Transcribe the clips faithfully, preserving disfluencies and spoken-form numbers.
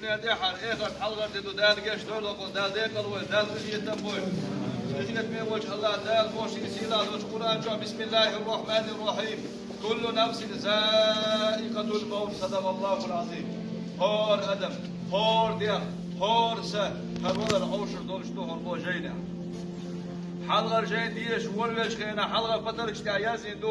Дуьнен тӀехьара эхарт хьалхара де ду, Дала гечдойла хьуна, Дала декъала войла, Дала къинхетам бойла. Къинхетаме волчу АллахӀ Дала боху шен сийлахьчу Къуръан чохь: «Бисмиллахир рахманир рахим. Куллу нафсин заикъатул мавт». Садакъаллахул азим. ХӀора адам, хӀора дегӀ, хӀора са хӀара валар Ӏовшур долуш ду хьуна боху жайнехь. Хьалхара жайна дезаш волавеллачу хенахь хьалхара патаргаш тӀехь яздина ду: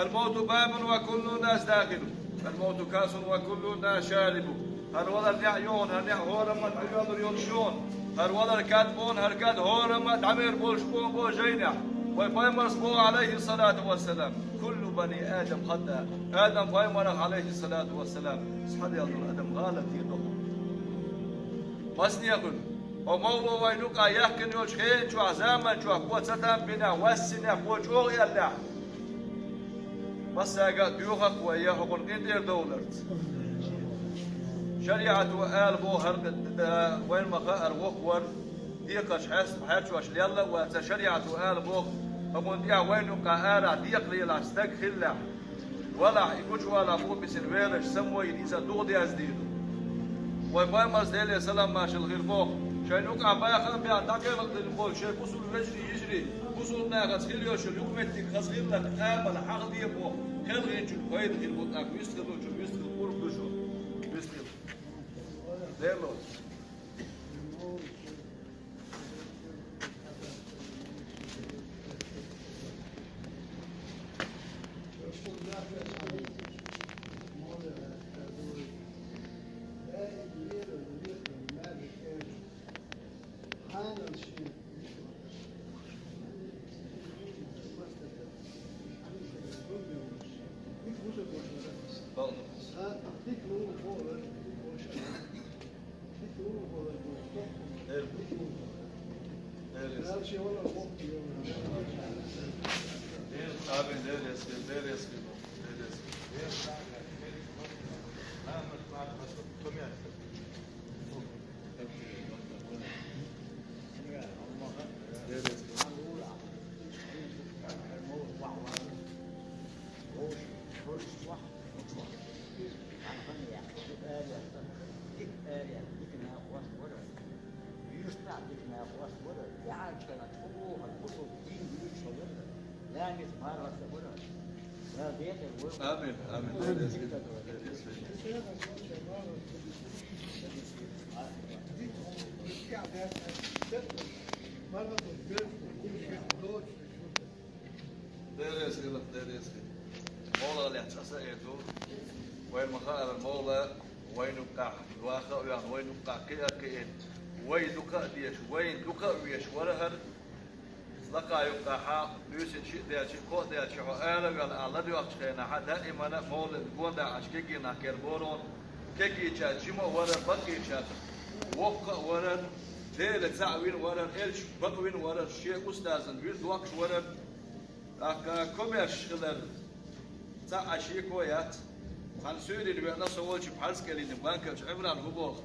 «Ал-мавту бабун ва куллун нас дахилу. Ал-мавту касун ва куллун нас шарибу». ХӀара валар неӀ ю хьуна, хӀара неӀ хӀорамма а дӀайоьллур йолуш ю хьуна. ХӀара валар кад бу хьуна, хӀара кад хӀорамма а дӀамер болуш бу хьуна боху жайнехь. Вайн пайхамарс боху, Ӏалайхиссалату вассалам: «Куллу бани Адам хатта». Адам пайхамарах, Ӏалайхиссалату вассалам, цхьаделла долу адам гӀалат дийр ду. Масане хуьлу? Хьо мовло вайн юкъахь яьккхина йолчу хен чохь, заман чохь, кхо ца там бинехь, вассинехь, кхо чӀогӀа аьллехь, массаьрга а доьху-кх вай, я хӀокхунна къинтӀера довларца. ШариӀато ала боху хӀара, вайна ма-хаъара, воккха вара, декхарш хьаьрчош лелла а вац, шариӀато ала боху, хӀокхунна тӀехь вайна юкъахь арахь декхарийлахь стаг хиллехь, валахь, и гучувалахь, бухабисина велаш, самвайина иза духадаздийр ду. Вайн пайхамарс, Делера салам-маршалла хир, боху: «Шайна юкъахь баха а баьхна, дӀакхелхина болу шайн бусулба вежарий, йижарий, бусулба нахаца хила йолуш йолу юкъаметтиг хаза хиларх амал хьахаде», боху. Кхелхинчун пайда хир бу, тӀаккха вистхиллачун вистхила къурба ду шу. Вистхила. Дела. Амин. Деррес, деррес, деррес. Амин, амин. Деррес хилла, деррес хилла. Мовлалехь цхьа са а ду. Вайн ма-хаъара, мовла вайн юккъехь ваха а ваьхна, вайн юккъехь кхиа а кхиийна, вай дукха а дезаш, вайна дукха а везаш вара хӀара. Лакха юккъехь, буьйсанна шиъ даьлча, кхоъ даьлча, хьо ала а ваьлла, ахь ладоьгӀучу хенахь, даимана а мовлан гонда Ӏаш кегий нах кхерабора хьуна. Кегийчаьрца жима а вара, бакъийчаьрца воккха а вара, Дела цхьаъ вина вара, элча бакъвина вара, шен устазан вир доккхуш вара. ТӀаккха комаьршаш хилар цхьа а шеко яц. Цхьана суьйрина веана со волчу пхьарс кӀелина банкалчу Ӏимран хӀун боху: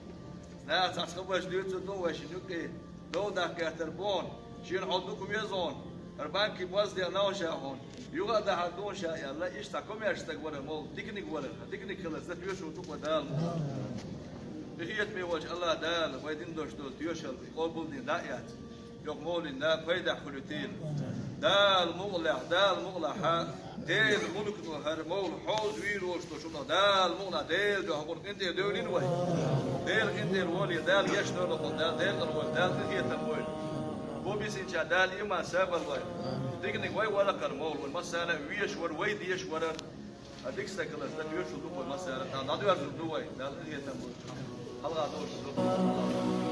«Наха цхьацца хабарш дуьйцур ду вайшинна юккъе, дов даккха гӀертар боху, шена хьо дукха веза хьуна, хӀара банки бозде а новша хьуна, юха а дахьар дуна ша», — аьлла, иштта цхьа комаьрша стаг вара, мол, диканиг вара, диканиг хилар сан тоьшалла ду-кх вай Дала. Къинхетаме волчу АллахӀ Дала вай дина долуш долу тоьшалла къобалдина дӀа а эцна, йоккха мовлина пайдехь хуьлуьйтийла. Дала мукъалахь, Дала мукъалахь, Делан мулкана хӀара мовла хьовза вийр волуш долу шуна Дала мукъалахь, Делан дуьхьа хӀокхунна къинтӀера девлина вай. Делан къинтӀера волий, Дала гечдойла хьуна, Дала декъала войла, Дала къинхетам бойла. Бу бисинчарна Дала иман, сабар лойла. Диканиг вай вара-кх хӀара мовла, вайн массарна а везаш вара, вай дезаш вара. Ткъа дика стаг хиларца сан тоьшалла ду-кх вай массарна а, тӀаккха дӀадоьрзур ду вай, Дала къинхетам бойла. Хьалха долуш ду.